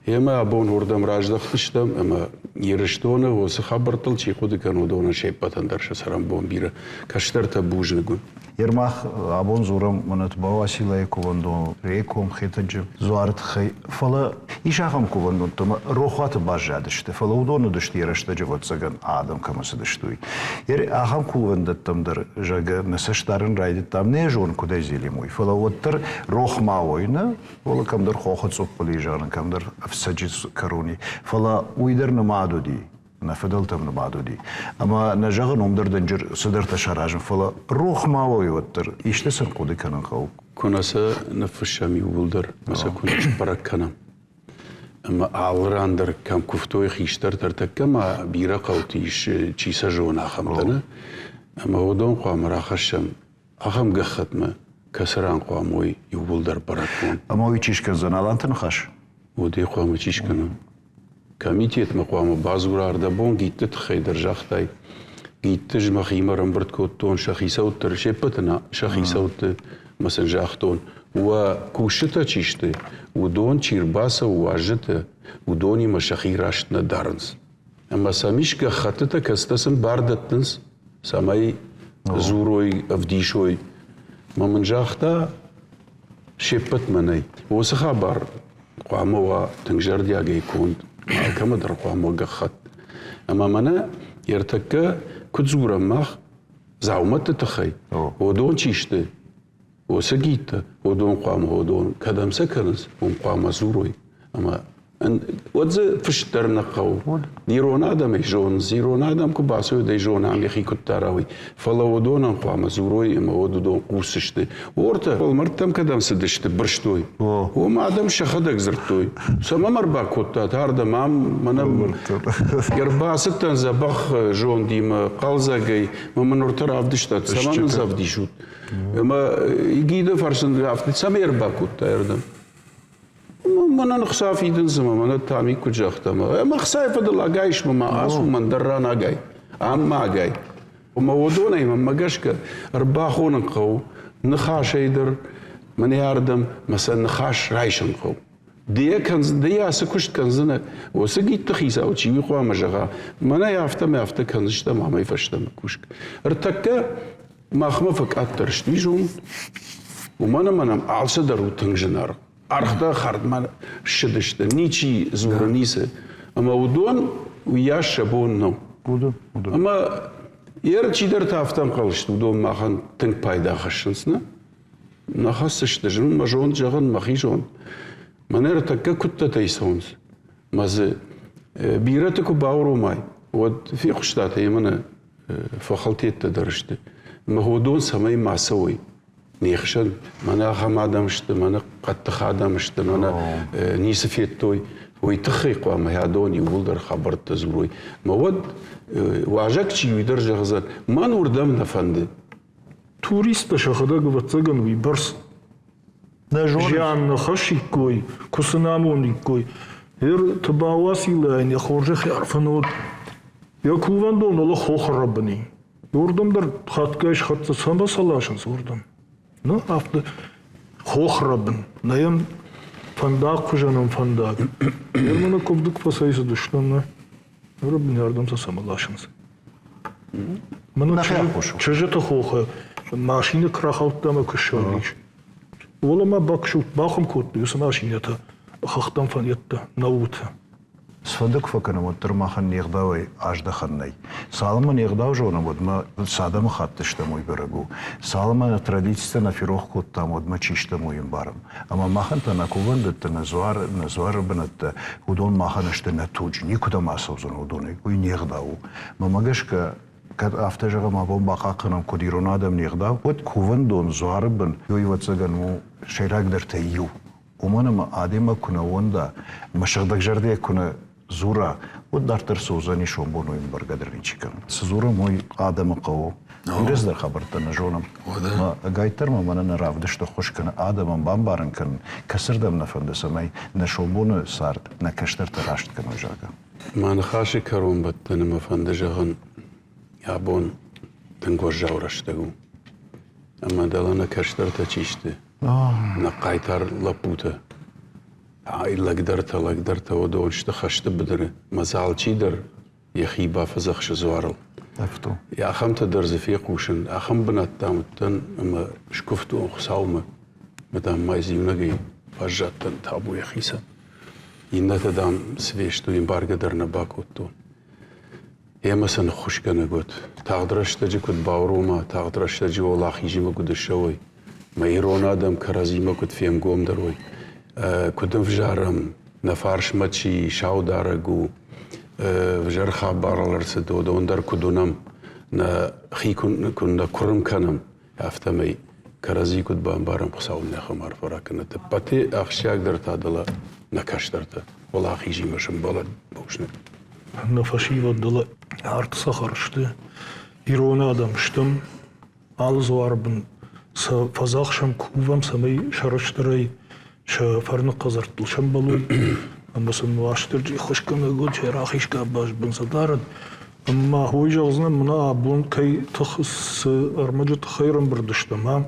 Ӕмӕ абон уырдӕм раздӕхтыстӕм ӕмӕ Ирыстоны уыцы хабӕрттыл чи хъуыды кӕны, уыдонӕн се ппӕтӕн дӕр сӕ цӕрӕнбон бирӕ. Кӕстӕртӕ бузныг уын. Ермах абон дзурӕм мӕнӕ Тбауасилайы кувӕндон Реком Хетӕджы дзуары тыххӕй. Фӕлӕ ис ахӕм кувӕндӕттӕ ӕмӕ рохуаты баззадысты, фӕлӕ уыдон уыдысты йӕ рӕстӕджы ӕвӕццӕгӕн адӕм кӕмӕ цыдысты, уый. Ахӕм кувӕндӕттӕм дӕр, зӕгъгӕ, нӕ цӕст дарын райдыдтам, нӕ зон, куыдӕй зилӕм, уый. Фӕлӕ уӕддӕр рох ма уой, нӕ, фӕлӕ кӕмдӕр хохы цъуппыл и, зӕгъын, кӕмдӕр ӕфцӕджы кӕрон и. Фӕлӕ уый дӕр нымад уыди. Нӕ фыдӕлтӕм нымад уыди. Ӕмӕ нӕ зӕгъын, уым дӕр дынджыр цыдӕртӕ саразын, фӕлӕ рох ма уой уӕддӕр, исты сын хъуыды кӕнын хъӕуы. Куы нӕ сӕ ныффыссӕм иууылдӕр, ӕмӕ сӕ куы нӕ сбӕрӕг кӕнӕм. Ӕмӕ алы ран дӕр кӕм куывтой хистӕртӕ, ӕртӕккӕ ма бирӕ хъӕуты ис, чи сӕ зоны, ахӕмтӕ нӕ. Ӕмӕ уыдон хъуамӕ рахӕссӕм ахӕм гӕххӕтмӕ, кӕцы ран хъуамӕ уой иууылдӕр бӕрӕгбон. Ӕмӕ уый чи скӕндзӕн, Аланты ныхас? Уыди хъуамӕ чи скӕна. Комитетмӕ хъуамӕ бадзура ӕрдӕбон гидты тыххӕй дӕр загътай. Гидты ӕз мӕхимӕ ӕрӕмбырд кодтон сӕ хицӕутты се ппӕты нӕ, сӕ хицӕутты ӕмӕ сын загътон, уӕ кусджытӕ чи сты, уыдон чи рбацӕуы уазджыты, уыдонимӕ сӕхи раст нӕ дарынц. Ӕмӕ сӕм ис гӕххӕттытӕ, кӕцытӕ сын бар дӕттынц, цӕмӕй дзурой, ӕвдисой. Мӕ мын загъта, се ппӕтмӕ нӕй. Уыцы хабар хъуамӕ уа тынг зӕрдиагӕй конд, алкӕмӕ дӕр хъуамӕ уа гӕххӕтт. Ӕмӕ мӕнӕ ӕртӕккӕ куыд дзурӕм мах дзаумӕтты тыххӕй, уыдон чи сты, уыцы гидтӕ, уыдон хъуамӕ уыдон кӕдӕм сӕ кӕнынц, уым хъуамӕ дзурой. Ӕмӕ уӕд дзы фыст дӕр нӕ хъӕуы. Ирон адӕм ӕй зонынц, ирон адӕм куы бацӕуой, ӕй зонӕм, йӕхи куыд дара, уый. Фӕлӕ уыдонӕн хъуамӕ дзурой ӕмӕ уӕд уыдон хъусдзысты. Ортӕ уӕлмӕрдтӕм кӕдӕм цыдысты, бырстой. Уым адӕм сӕхӕдӕг дзырдтой. Цӕмӕ мӕ ӕрбакодтат ардӕм, ам мӕнӕ ӕрбацыдтӕн дзӕбӕх зондимӕ, хъӕлдзӕгӕй, мӕ мын ортӕ равдыстат, цӕмӕ мын сӕ ӕвдисут? Ӕмӕ Игиды фӕрсын афтӕ цӕмӕ ӕрбакодта ардӕм? Мӕнӕн ӕхца фидынц ӕмӕ мӕнӕ Тамик куыд загъта, ӕмӕ ӕхцайы фӕдыл агайыс мӕ ма ацу мӕн дӕр ран агай, ам ма агай. Ӕмӕ уыдонӕй мӕнмӕ гӕсгӕ ӕрбахонын хъӕуы ныхасӕй дӕр, мӕнӕ ардӕм мӕ сӕ ныхас райсын хъӕуы. Ды йӕ ацы куыст кӕндзынӕ, уыцы гидты хицау чи уый хъуамӕ зӕгъа, мӕнӕй афтӕ мӕ афтӕ кӕндзыстӕм амӕй фӕстӕмӕ кусгӕ. Ӕртӕккӕ махмӕ фӕкъаддӕр сты зонд, уымӕн ӕмӕ нӕм алцыдӕр у тынг зынаргъ. Ӕргътӕ хӕрдмӕ ссыдысты, ничи дзуры ницы. Ӕмӕ уыдон уыйас сӕ бон нӕу. Ӕмӕ йе чидӕртӕ афтӕ ӕнхъӕл сты, уыдон махӕн тынг пайда хӕссынц, нӕ? Нӕ хӕсдзысты, зын мӕ зонд зӕгъын, мӕхи зонд. Мӕнӕ ӕртӕккӕ куыдтӕтӕй цӕуынц. Мӕ дзы бирӕты куы бауромай, уӕд фехъуыстат ӕмӕ нӕ фӕхӕлтеттӕ дӕр сты. Мӕ уыдон цӕмӕй ма цӕуой не хсӕн, мӕнӕ ахӕм адӕм сты, мӕнӕ хъӕддых адӕм сты, мӕнӕ ницы федтой, уый тыххӕй хъуамӕ адон иууылдӕр хабӕрттӕ дзурой. Мӕ уӕд уазӕг чи уый дӕр зӕгъдзӕн, мӕн уырдӕм нӕ фӕнды. Туристтӕ сӕхӕдӕг ӕвӕццӕгӕн уыйбӕрц зиан нӕ хӕссиккой, куы сын амониккой. Ер Тыбауациллайӕн йӕ хорзӕх арфӕнод йӕ кувӕндон олы хохы рӕбыни. Уырдӕм дӕр хатгай схӕццӕ цӕмӕ сӕ ласынц уырдӕм. Ну, афтӕ хохрӕбын, нӕ йӕм фӕндаг хуызӕнон фӕндаг. Ер мӕнӕ куывды куы фӕцӕйцыдыстӕм, нӕ рӕбын ардӕм сӕ цӕмӕ ласынц. Мӕнӕ чызджыты хохы машинӕ куы рахаудта ӕмӕ куы ссардис. Уӕлӕ ма бахуым кодтой уыцы машинӕтӕ хӕхтӕм фӕндӕттӕ, науты. Цыфӕнды куы фӕкӕнӕм, уӕддӕр махӕн не гъдауӕй аздӕхӕн нӕй. Цалынмӕ не гъдау зонӕм, уӕдмӕ цы адӕмыхатт стӕм, уый бӕрӕг у. Цалынмӕ нӕ традицитӕ нӕ ферох кодтам, уӕдмӕ чи стӕм, уый ӕмбарӕм. Ӕмӕ махӕн та нӕ кувӕндӕттӕ, нӕ дзуар, нӕ дзуары бынӕттӕ, уыдон махӕн сты нӕ туджы, никуыдӕм ацӕудзӕн уыдонӕй, уый не гъдау у. Мӕнмӕ гӕсгӕ, кӕд афтӕ зӕгъӕм, абон бахъахъхъӕнӕм куыд ирон адӕм не гъдау, уӕд кувӕндон дзуары бын, уый, ӕвӕццӕгӕн, у сӕйрагдӕртӕй иу. Уымӕн ӕмӕ адӕймаг куы нӕ уӕнда, ӕмӕ сыгъдӕгзӕрдӕйӕ куы нӕ дзура, уӕд дарддӕр цы уыдзӕни сомбон, уый ӕмбаргӕ дӕр ничи кӕны. Цы дзурӕм, уый адӕмы хъӕуы. Бирӕ цыдӕр хабӕрттӕ нӕ зонӕм. Ӕмӕ ӕгайтдӕр ма мӕнӕ нӕ равдыст ӕххуыс кӕны адӕмӕн бамбарын кӕнын, кӕцырдӕм нӕ фӕнды, цӕмӕй нӕ сомбоны цард нӕ кӕстӕртӕ раст кӕной, зӕгъгӕ. Мӕ ныхасы кӕронбӕттӕны мӕ фӕнды зӕгъын, абон тынг уӕззау рӕстӕг у. Ӕмӕ дӕлӕ нӕ кӕстӕртӕ чи сты, Нӕ хъайтар лӕппутӕ, ай лӕгдӕртӕ, лӕгдӕртӕ уыдон сты хӕсты быдыры, мӕ дзы алчидӕр йӕхи бафӕдзӕхсы дзуарыл. Афтӕ. Ахӕмтӕ дӕр дзы фехъусын, ахӕм бынӕттӕм уыдтӕн ӕмӕ скуывтон Хуыцаумӕ, ӕмӕ дам ма ӕз иунӕгӕй баззадтӕн табу йӕхицӕн. Иннӕтӕ, дам, цы фесты, уый ӕмбаргӕ дӕр нӕ бакодтон. Ӕмӕ сӕ ныххуысгӕнӕг уӕд. Тагъд рӕстӕджы куыд баурома, тагъд рӕстӕджы уӕлахизимӕ куыд ссӕуой, мӕ ирон адӕм кӕрӕдзимӕ куыд фенгомдӕр уой, куыд ӕвзарӕм, нӕ фарсмӕ чи саударӕг у, ӕвзӕр хабарыл ӕрцыд, уыдон дӕр куыд уынӕм, нӕхи куы нӕ куырм кӕнӕм, афтӕмӕй кӕрӕдзи куыд бамбарӕм, Хуыцау нӕ ахӕм арфӕ ракӕнӕд. Ӕппӕты ахсджиагдӕр та дӕлӕ нӕ кӕстӕртӕ уӕлахизимӕ сӕмбӕлӕд. Бузныг. Нӕ фӕсивӕд дӕлӕ арт цӕхӕр сты, ирон адӕм стӕм, алы дзуары бын сӕ фӕдзӕхсӕм, кувӕм, цӕмӕй сӕрыстырӕй сӕ фӕрны хъӕдзӕрттыл сӕмбӕлой ӕмӕ сын Уастырджи хуысгӕнӕг уыд, сӕ рахиз къабаз бын сӕ дарӕд. Ӕмӕ уый зӕгъдзынӕн, мӕнӕ абон кӕй тых цы ӕрмӕджы тыххӕй ӕрӕмбырд стӕм, ам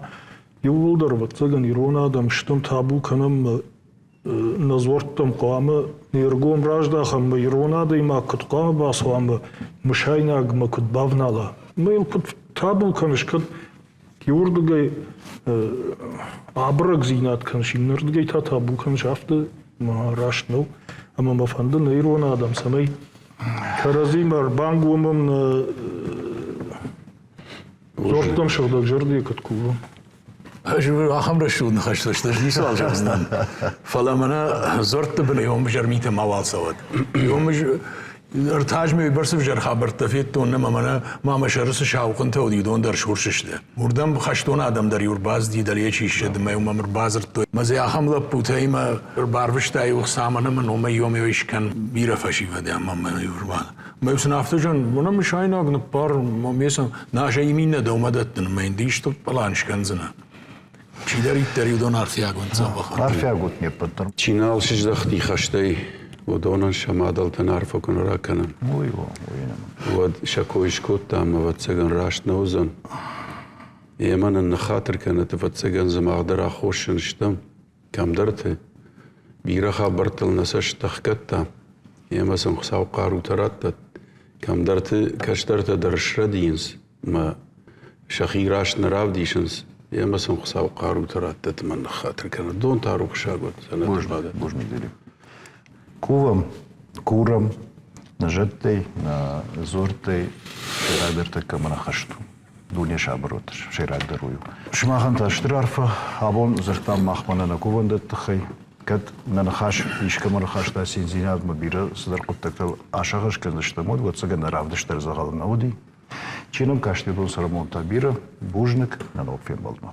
иууылдӕр, ӕвӕццӕгӕн, ирон адӕм стӕм, табу кӕнӕм нӕ дзуӕрттӕм хъуамӕ не ргом раздахӕм, ирон адӕймаг куыд хъуамӕ бацуа ӕмӕ мысайнагмӕ куыд бавнала. Ӕмӕ йыл куыд табу кӕныс, кӕд иуырдыгӕй абырӕгдзинад кӕныс, иннӕрдыгӕй та табу кӕныс, афтӕ раст нӕу. Ӕмӕ мӕ фӕнды нӕ ирон адӕм, цӕмӕй кӕрӕдзимӕ ӕрбангомӕм нӕ дзуӕрттӕм сыгъдӕг зӕрдӕйы куыд кувӕм. Ӕз ахӕм рӕсугъд ныхӕстӕ сты, ӕз ницыуал зӕгъдзынӕн. Фӕлӕ мӕнӕ дзуӕртты бынӕй омызӕр митӕ мауал цӕуӕд. Ӕртӕ азмӕ уыйбӕрц ӕвзӕр хабӕрттӕ федтон ӕмӕ мӕнӕ ма мӕ сӕры цы сау хъуынтӕ уыди, уыдон дӕр сурс сты. Уырдӕм хӕстон адӕм дӕр-иу ӕрбацыди, дӕлейӕ чи ссыд, ӕмӕ-иу мӕм ӕрбадзырдтой. Мӕ дзы ахӕм лӕппутӕ мӕ ӕрбарвыста иу хца мӕнӕ мӕ номӕй иомӕ скӕн бирӕ фӕсивӕд ӕмӕ мӕ-иу ӕрба Мӕ сын афтӕ зӕгъын, мӕнӕ мысайнаг ныппар, ме сын нӕ иннӕ дӕумӕ дӕттын, мӕ йын исты пълан скӕндзынӕ. Чидӕриддӕр уыдон арфиаг уӕнт дзӕбӕх. Арфиаг ут не ппӕт дӕр. Чи нал сыздӕхти хӕстӕй, уыдонӕн сӕ мадӕлтӕн арфӕ куы нӕ ракӕнӕм. Уый у, уый Уӕд сӕ кой скодтам, ӕвӕццӕгӕн, раст нӕ уыдзӕн. Емӕ нын ныххатыр кӕнӕт, ӕвӕццӕгӕн дзы мах дӕр аххосджын стӕм. Кӕмдӕрты бирӕ хабӕрттыл нӕ цӕст ӕхгӕдта, ӕмӕ сын Хуыцау хъарутӕ раттӕд. Кӕмдӕрты кӕстӕртӕ дӕр срӕдийынц ӕмӕ сӕхи раст нӕ равдисынц, ӕмӕ сын Хуыцау хъарутӕ раттӕд ӕмӕ ныххатыр кӕнӕд. Дон та рухсаг уӕд, дзӕнӕты бадӕд. Бузныг, Кувӕм, курӕм. Нӕ зӕдтӕй, нӕ дзуӕрттӕй сӕйрагдӕртӕ кӕмӕн ӕххӕст у. Дуне сабыр уӕд, сӕйрагдӕр уый у. Сымахӕн та стыр арфӕ. Абон дзырдтам махмӕ нӕ кувӕндӕтты тыххӕй. Кӕд нӕ ныхас искӕмӕ ныхӕстӕ циндзинадмӕ бирӕ цыдӕр хъуыддӕгтыл асагъӕс кӕндзыстӕм, уӕд, ӕвӕццӕгӕн, нӕ равдыст дӕр дзӕгъӕлы нӕ уыди. Чи нӕм касти, уыдон цӕрӕнбонтӕ бирӕ. Бузныг, нӕ ног фембӕлдмӕ.